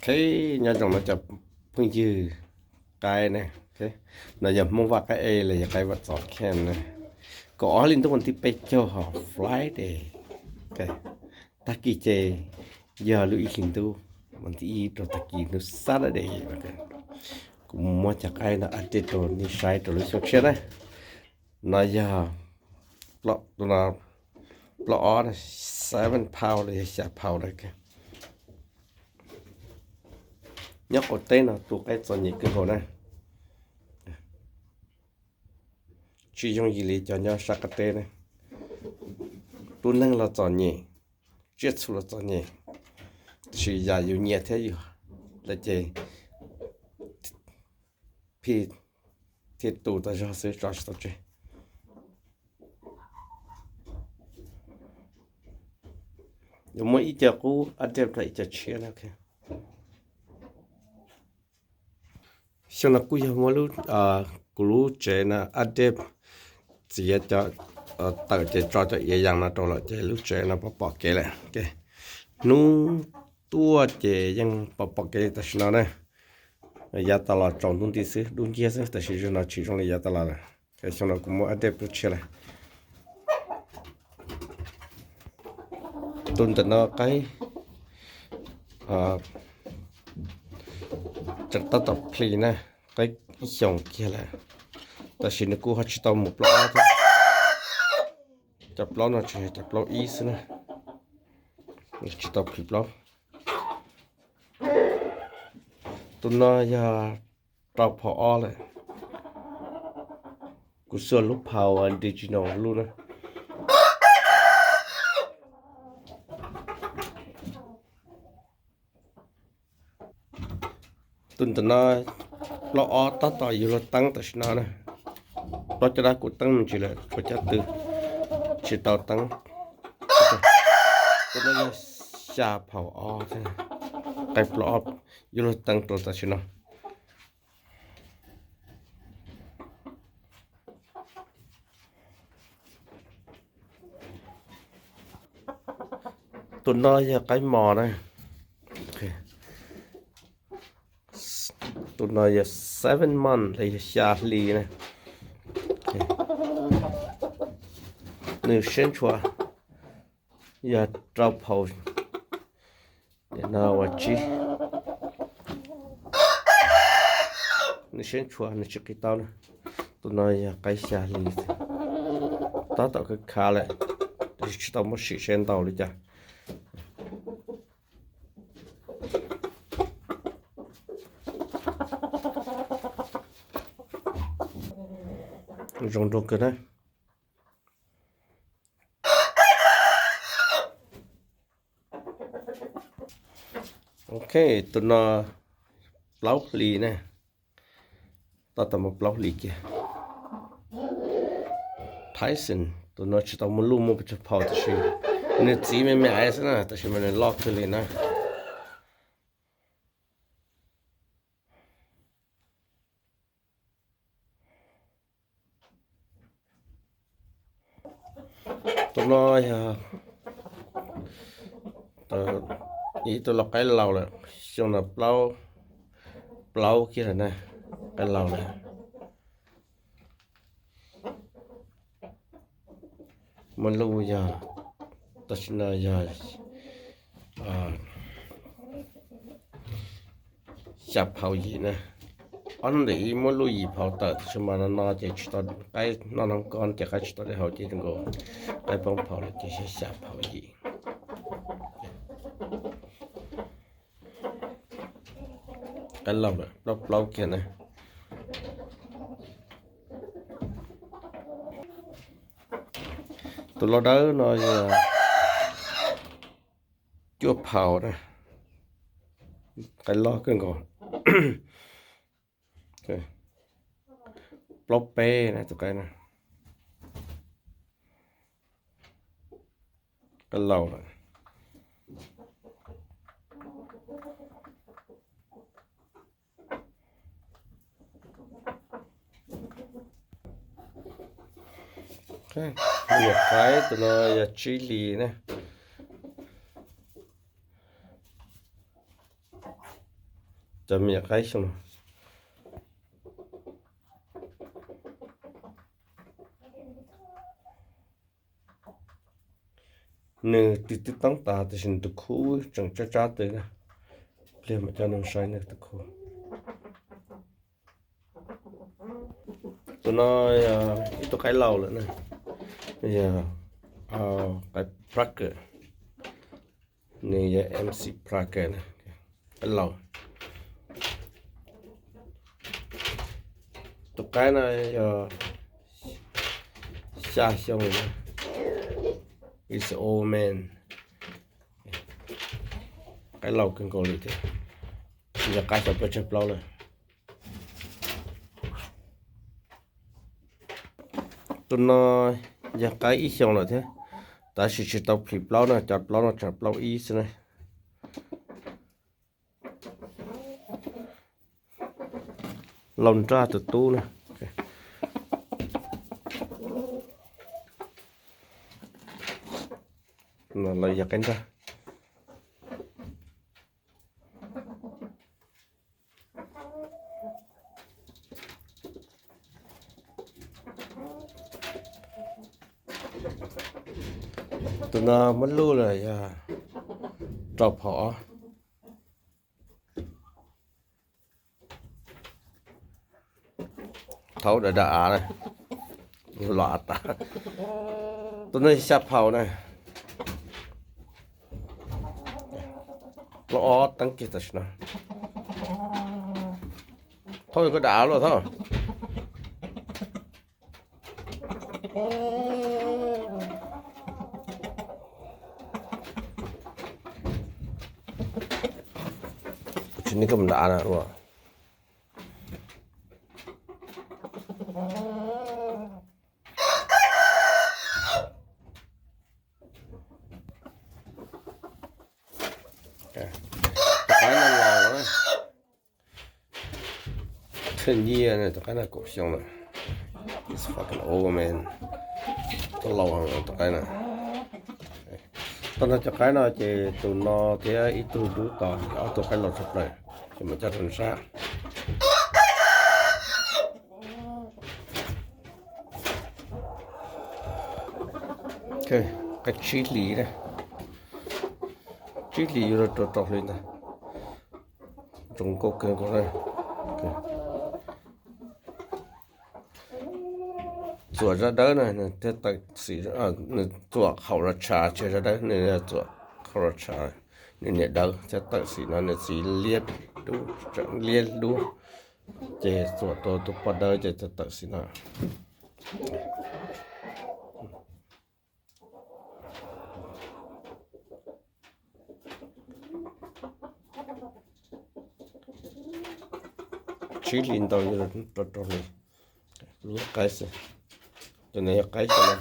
Nyob zoo no cov phooj ywg qaib ne, no yog Hmoob Vaj Qaib E los yog qaib Vaj Txos Khej na. Kaum ob hli ntuj vas thib peb caug hos Friday. Tag kis ces yog lub ib hlis ntuj vas thib ib rau tag kis hnub Saturday. Kuv muab cov qaib no update rau nej saib rau lub xyoo tshiab na. No yog plaub ob, seven pound los yog xya pound na. Nyob qaum teb no tus qaib txom nyem kawg nkaus na. Tsis yooj yim li cov nyob sab qab teb na. Tus neeg los txom nyem, tsiaj txhu los txom nyem, tiam sis yam yus nyiam thiab yus hlub ces phij thiaj tu tau zog xwb, tso tsis tau tseg. Yuav muaj ib co qub update rau ib co tshiab na. Xyoo no kuj yog muab kuv lub tsev no update, txiav cov, tawm ces tso cov iav yas no rau lawm ces lub tsev no pom pom kev lawm. Hnub tuaj ces yeej pom pom kev li tam sim no na. Yav tas los tsaus ntuj nti xwb, dub nciab xwb, tab sis zaum no tsis zoo li yav tas los lawm. Xyoo no kuv muab update rau tshiab lawm. Tus ntawm no qaib tseem tab tom plhis na, qaib ib xyoos kiag lawm, tab sis nws kuj ho tsis tau mus plaub ob thiab. Cov plaub no tseem yog cov plaub ib xwb na, tsis tau plhis plaub. Tus no yog rau phaum ob lawm. Kuv xuas lub phaum original lub na. Tus ntawm no plaub ob tab tom yuav luag teeb tam sim no na. Plaub caj dab kuv teeb me ntsis lawm, kuv caj tw tsis tau teeb. Tus no yog xya phaum ob, qaib plaub ob yuav luag teeb rau tam sim no. Tus no yog qaib mos na. Tus no yog seven month los yog xya hli na. Nws siab ntshua, yog rau phaum no ua tsib. Nws siab ntshua, nws tsis qis tau na. Tus no yog qaib xya hli, tab tom khav khav lawm, tab sis tsis tau muab sim seb ntau li cas. Zoo nraug kawg na. Ok, tus no plaub hlis ne, tab tom muaj plaub hlis kiag. Tyson, tus no tsis tau muaj luj muaj pes tsawg phaum tab sis nws txiv me me xwb na, tab sis mas nws loj kawg li na. Tus no yog ib tug lau qaib laus lawm, xyoo no plaub, plaub kiag lawm na, qaib laus lawm. Muaj luj yog, tam sim no yog xya phaum yim na. Ob hnub ntawm ib muaj luj yim phaum tawm, tab sis mas no no ces tsis tau, qaib noj noj koj ces qaib tsis tau dej haus ces nkaus qaib poob phaum lawm ces xya phaum yim. Qaib laus lawm, plaub plaub kiag na. Tus lau dawb no yog cuaj phaum na, qaib loj kawg nkaus. Plaub peb na tus qaib na. Qaib laus lawm. Yog qaib tus no yog tsib hlis na. Cov me nyuam qaib xyoo no, nws twb toob tas tiam sis nws tus khub tseem tsab tsab twg na. Pliag mam coj nej saib nws tus khub. Tus no yog ib tug qaib laus lawm na, yog qaib Prague, nws yog M C Prague na, qaib laus. Tus qaib no yog xya xyoo, is old man, qaib laus kawg nkaus li thiab, yog qaib xyoo peb tsawg plaub lawm. Tus no yog qaib ib xyoos lawm thiab, tab sis tsis tau plhis plaub na, cov plaub no tseem plaub ib xwb na. Laus nraj tus tub na. Lawv yog qaib nraj. Tus no muab luj lawm yog rau phaum ob. Thaum dav dav av na, los av tas. Tus no xya phaum na, plaub ob teeb kiag tam sim no. Thaum koj dav av luaj thaum. Tsis nej koj mus dav na ua. Tus qaib no laus na, thawj nyiaj na, tus qaib no kaum xyoo lawm. It's fucking old, man. Tau laus heev tus qaib no. Tau no cov qaib no ces tus no thiab ib tug dub tos, ob tug qaib laus tshaj plaws, ces mam coj rau sab. Qaib tsib hlis na, tsib hlis yuav rau rau hli ntag. Zoo nkauj kawg nkaus na. Txuas zaj dawb na, nws thiaj tawm xim, nws txuas qhaum ras tshav tsis zaj dawb, nws yog txuas qhaum ras tshav, nws niam dawb thiaj tawm xim no, nws txiv liab dub, tseem liab dub, ces txuas tau tus poj dawb ces thiaj tawm xim no. Tsib hlis ntau yuav rau rau hli. Lub qaib xwb. Tus no yog qaib xwb na.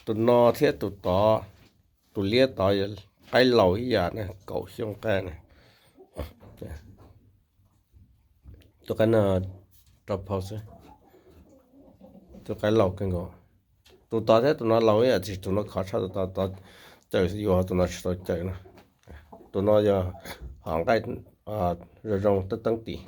Tus no thiab tus tod, tus liab tod yog qaib laus ib yam na, kaum xyoo qaib na. Tus qaib no rau phau xwb, tus qaib laus kawg nkaus. Tus tod thiab tus no laus ib yam, tiam sis tus no khov tshaj tus tod, tod cawm yuav, tus no tsis tau cawm na. Tus no yog hom nqaij zoo zoo teeb teeb tim.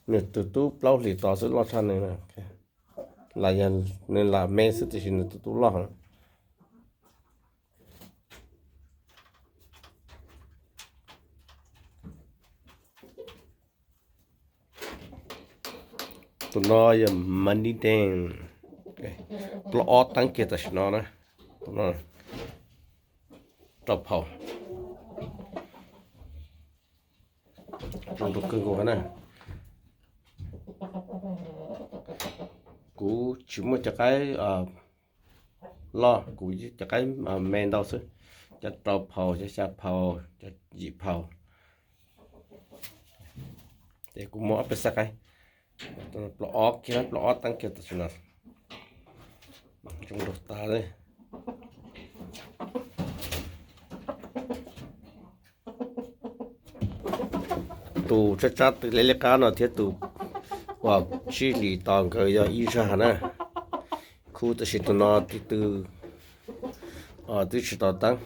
Nws tus tub plaub hlis tod xwb loj tshaj nws, los yog nws lam me xwb tiam sis nws tus tub loj heev. Tus no yog Money Dan, plaub ob teev kiag tam sim no na. Tus no rau phau. Zoo rau kawg nkaus na. Kuv tsis muaj cov qaib loj, kuv cov qaib me ntau xwb, cov rau phau, cov xya phau, cov yim phau. Ces kuv muaj ob peb xab qaib, plaub ob kiag, plaub ob teev kiag tam sim no. Zoo nraug tas li. Tus tsab tsab tw liab liab qab no thiab tus uas tsib hlis tos nkawd yog ib zag na. Khub tab sis tus no tib tw twb tsis tau teeb,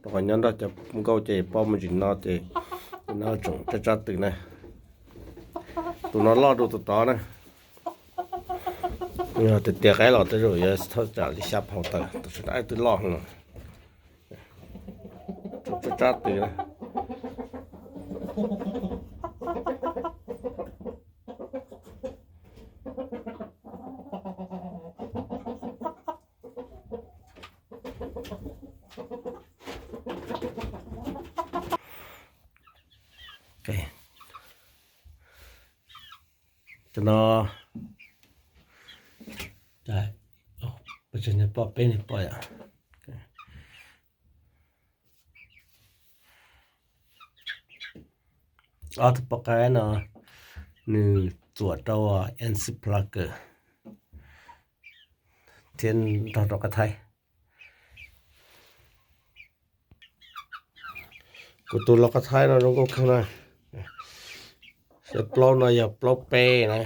rau qhov nyob nrog cov nkauj ces paub me ntsis no ces no tsoom tsab tsab tw na. Tus no loj dua tus tod na. Yog tias tias qaib los tej zaum yuav thaj tsam li xya pound tawm, tus sawv daws twb loj heev. Tsab tsab tw na. Cov no, peb pom peb niag poj yom. Ob tug poj qaib no nws txuam rau Encyclander thiab nrog rau qab thaib. Kuv tus lau qab thaib no zoo nkauj kawg na. Plaub no yog plaub peb na,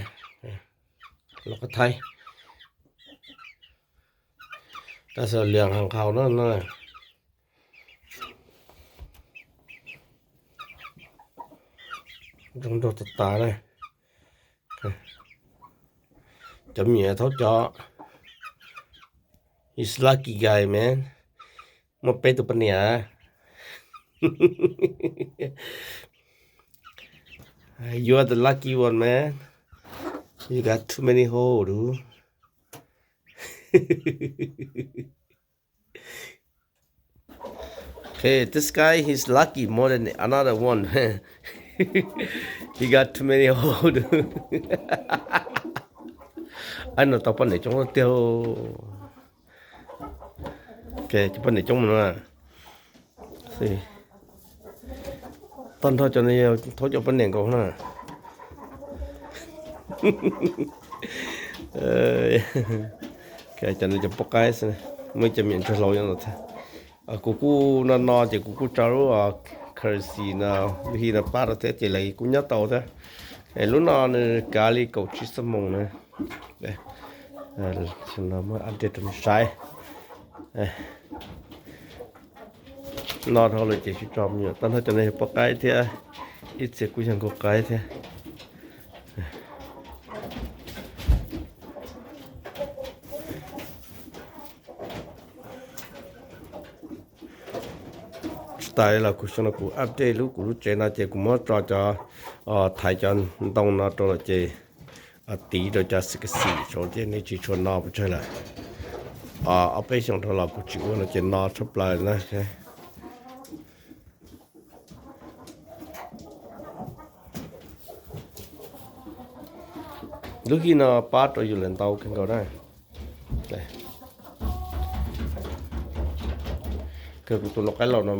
lau qab thaib. Tab sis liam heev qhaus na no. Zoo nraug tas tas na. Cov me nyuam thaub cov. He's lucky guy, man. Muaj peb tus poj niam. You are the lucky one, man. You got too many hoes, dude. Okay, this guy, he's lucky more than another one. He got too many hoes, dude. Ai, no tau poj niam coob tiag. Ok, cov poj niam coob no. Tag nrho cov no yog thaub cov poj niam nkaus na. Cov no cov poj qaib xwb, muaj ib cov me nyuam ntsuag hlau nyob no thiab. Kuv kuj no no ces kuv kuj tso lub currency no, lub hi no pab rau thiab ces lawv kuj nyob tau thiab. Lub no nws kav li kaum tsib xuab moos na. Muab update rau nej saib. No dhau lawm ces sib tso me nyuam, tag nrho cov no yog poj qaib thiab, ib txhia kuj yog nkauj qaib thiab. Tsis tas li los kuv xyoo no kuv update lub kuv lub tsev no ces kuv muab tso cov, thaiv cov ntoo no rau lawm ces tiv rau cov xim ka xim saud ces nej tsis tshua no pes tsawg lawm. Ob peb xyoos dhau los kuv tsis ua no ces no tshaj plaws na. Lub hi no pab rau yus lawm ntau kawg nkaus na. Kawg kuv tus lau qaib laus no,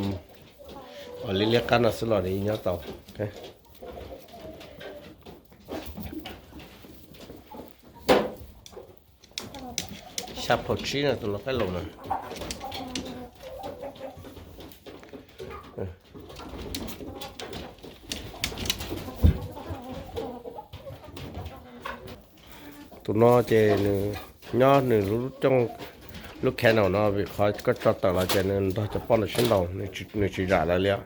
liab liab qab no xwb los nws nyob tau. Xya phaum tsib no tus lau qaib laus no. Tus no ces nws nyob nws lub cooj, lub kennel no vim qhov koj tso tawm los ces nws nrog cov poj no sib ntaus, nws tsis zam lawv li os.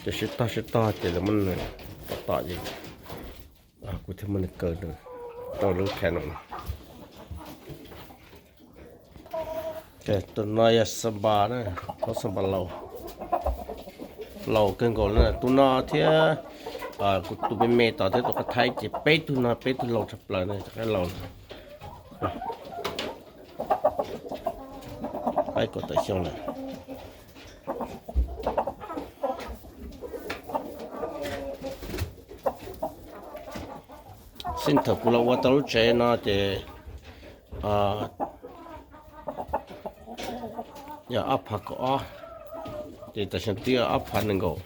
Ces sib tog sib tog ces lawv muab nws tom tom ces kuv thiaj muab nws kaw rau lub kennel no. Tus no yog Simba na, thaub Simba laus, laus kawg nkaus na. Tus no thiab kuv tus me me tod thiab tus qab thaib ces peb tug no peb tug laus tshaj plaws na, cov qaib laus no. Qaib kaum tawm xyoo lawm. Since thaum kuv los ua tau lub tsev no ces yog ob phav kaum ob, ces tam sim twb yog ob phav nees nkaum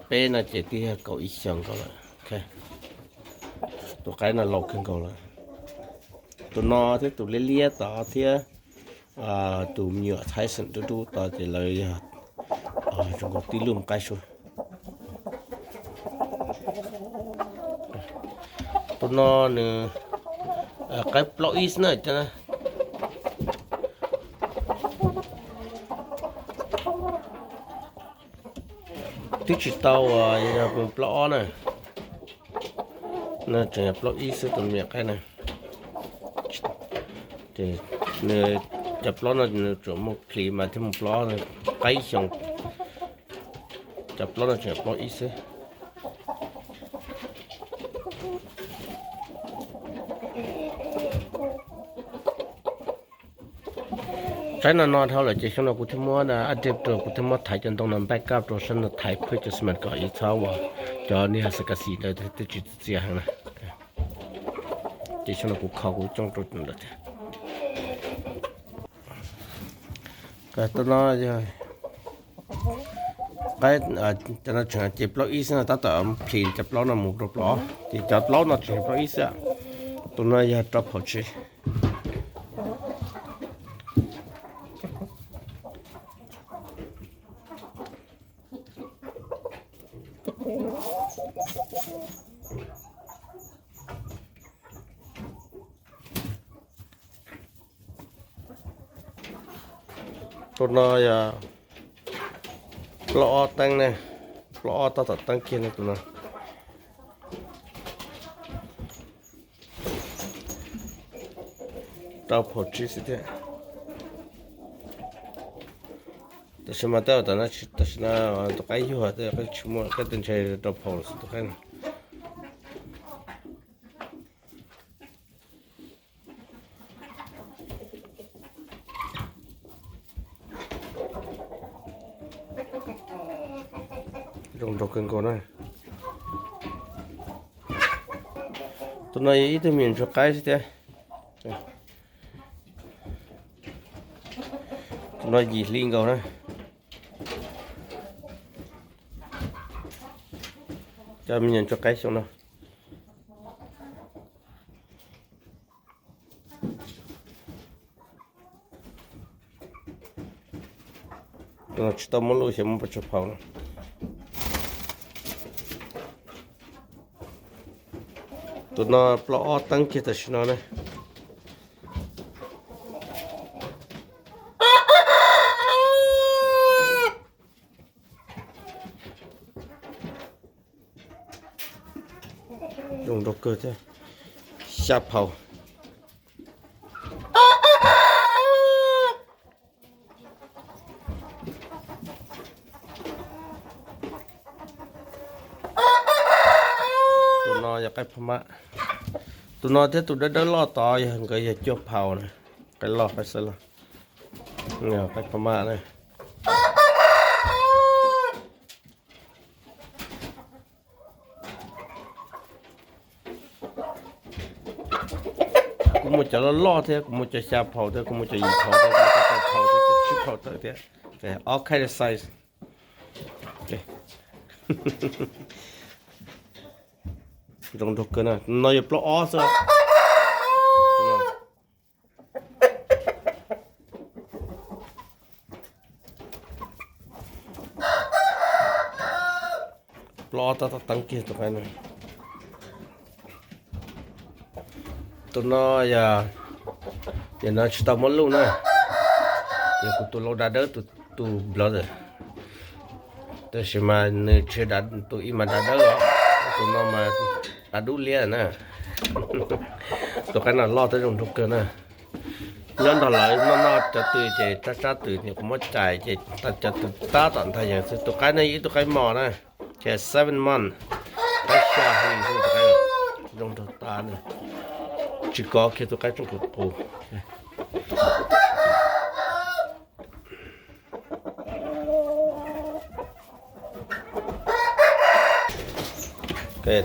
peb no ces twb yog kaum ib xyoos nkaus lawm. Tus qaib no laus kawg nkaus lawm. Tus no thiab tus liab liab tod thiab tus me nyuam Tyson dub dub tod ces lawv yog zoo nkaus tib lub qaib suab. Tus no nws qaib plaub ib xwb na. Twb tsis tau uas yog mus plaub ob na. No tseem yog plaub ib xwb tus me nyuam qaib na. Ces nws cov plaub no nws tsuas muaj plis mas thiaj mus plaub ob, qaib ib xyoos. Cov plaub no tseem yog plaub ib xwb. Saib no no dhau lawm ces xyoo no kuv thiaj muab update rau, kuv thiaj muab thaiv cov ntoo no back up rau sab no, thaiv pheej cov cement kom ib txhob uas cov niag xas kas xis ntawd twb tsis txias heev na. Ces xyoo no kuv kho kuv coob rau lawm thiab. Tus no yog qaib, cov no tseem ces plaub ib xwb no, tab tom plis cov plaub no mus rau plaub ob, ces cov plaub no tseem plaub ib xwb. Tus no yog rau phaum tsib. Tus no yog plaub ob teeb ne, plaub ob tab tom teeb kiag ne tus no. Rau phaum tsib xwb thiab. Tam sim mas tej zaum tam sim no tus qaib yuag, tej zaum qaib tsis muaj, qaib tej ntshe rau phaum xwb tus qaib no. Zoo nraug kawg nkaus na. Tus no yog ib tug me nyuam ntsuag qaib xwb thiab. Tus no yim hli nkaus na. Cov me nyuam ntsuag qaib xyoo no. Tus no tsis tau muab luj xyov muab pes tsawg phaum no. Tus no plaub ob teeb kiag tam sim no na. Zoo nraug kawg thiab. Xya phaum. Tus no yog qaib phab mab. Tus no thiab tus dawb dawb loj tod yog nkawd yog cuaj phaum na. Qaib loj qaib xab loj. Qaib phab mab na. Kuv muaj cov loj loj thiab, kuv muaj cov xya phaum thiab, kuv muaj cov yim phaum thiab, kuv muaj cov rau phaum thiab, cov tsib phaum tawm thiab. All kind of size. Zoo nraug kawg na, no yog plaub ob xwb. Plaub ob tab tom teeb kiag tus qaib no. Tus no yog, yog no tsis tau muab luj na, yog kuv tus lau dav dawb tus, tus brother. Tab sis mas nws tsis, tus ib mas dav dawb os, tus no mas dav dub liab na. Tus qaib no loj thiab zoo nraug kawg na. Nyob nrog lawv noj noj cov tw ces tsab tsab tw, kuv muab cais ces cov tw tab tom ntag yawg xwb. Tus qaib no yog ib tug qaib mos na, ces seven month, qaib xya hli xwb tus qaib, zoo nraug tas na. Tsis kov kiag tus qaib tsoom kuv qus.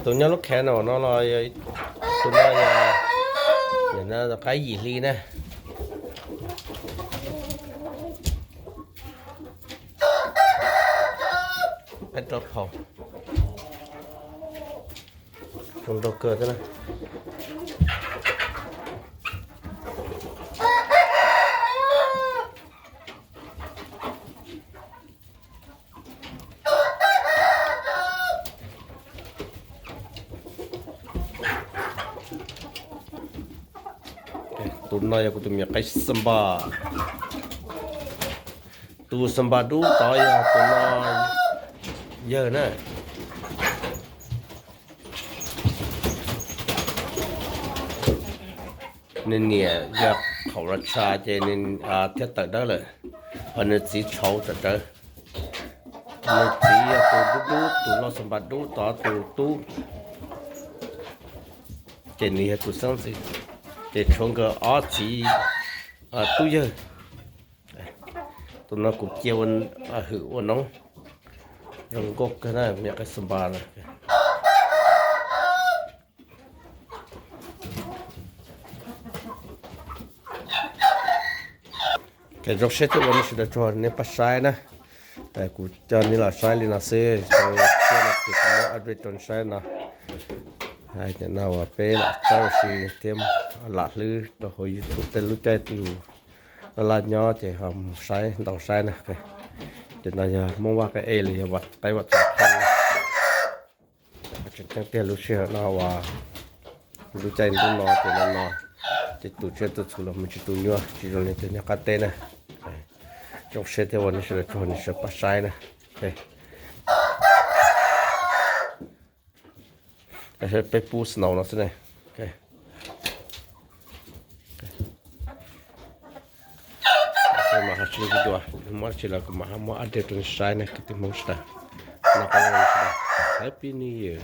Tus nyob lub khe no no los, tus no yog qaib yim hli na. Qaib rau phaum. Zoo nraug kawg thiab na. Tus no yog kuv tus me nyuam qaib xab npas. Tus xab npas dub tod yog tus no yawg na. Nws niam yog qhaum los tshas ces nws thiaj tawm dawb lawm, ho nws txiv tshauv tsawv tsawv. Nws txiv yog tus dub dub, tus loj xab npas dub tod tus tub, ces nws yog tus xeeb ntxwv, ces tshuav nkawd ob txiv tub yawg. Tus no kuv cia hwm ua noov, zoo nkauj kawg na, me nyuam qaib xab npas no. Zoo siab thiab ua nej sawv daws tsaug nej pab saib na. Kuv coj nej los saib li no xwb, zoo siab no kuv muab update rau nej saib no. Cov no uas peb lam txawb ua si thiab lam hlwb rau hauv YouTube tej lub caij lus laj laj nyob ces ho mus saib ntau saib na. Cov no yog Hmoob Vaj Qaib Ej los yog qaib Vaj Txos Kheej. Tseem ceeb tiag lub sij hawm no uas lub caij ntuj no ces no no ces tus tsiaj tus txhu los mus tsis tu nyuaj tsis zoo li tus nyob qab teb na. Zoo siab thiab ua nej sawv daws tsaug nej sawv pab saib na. Peb pub snow no xwb ne. Mas ho tsis dua, muab tsis los kuv mam ho muab update rau nej saib ne kwv tij Hmoob sawv daws. No qab sawv daws, Happy New Year.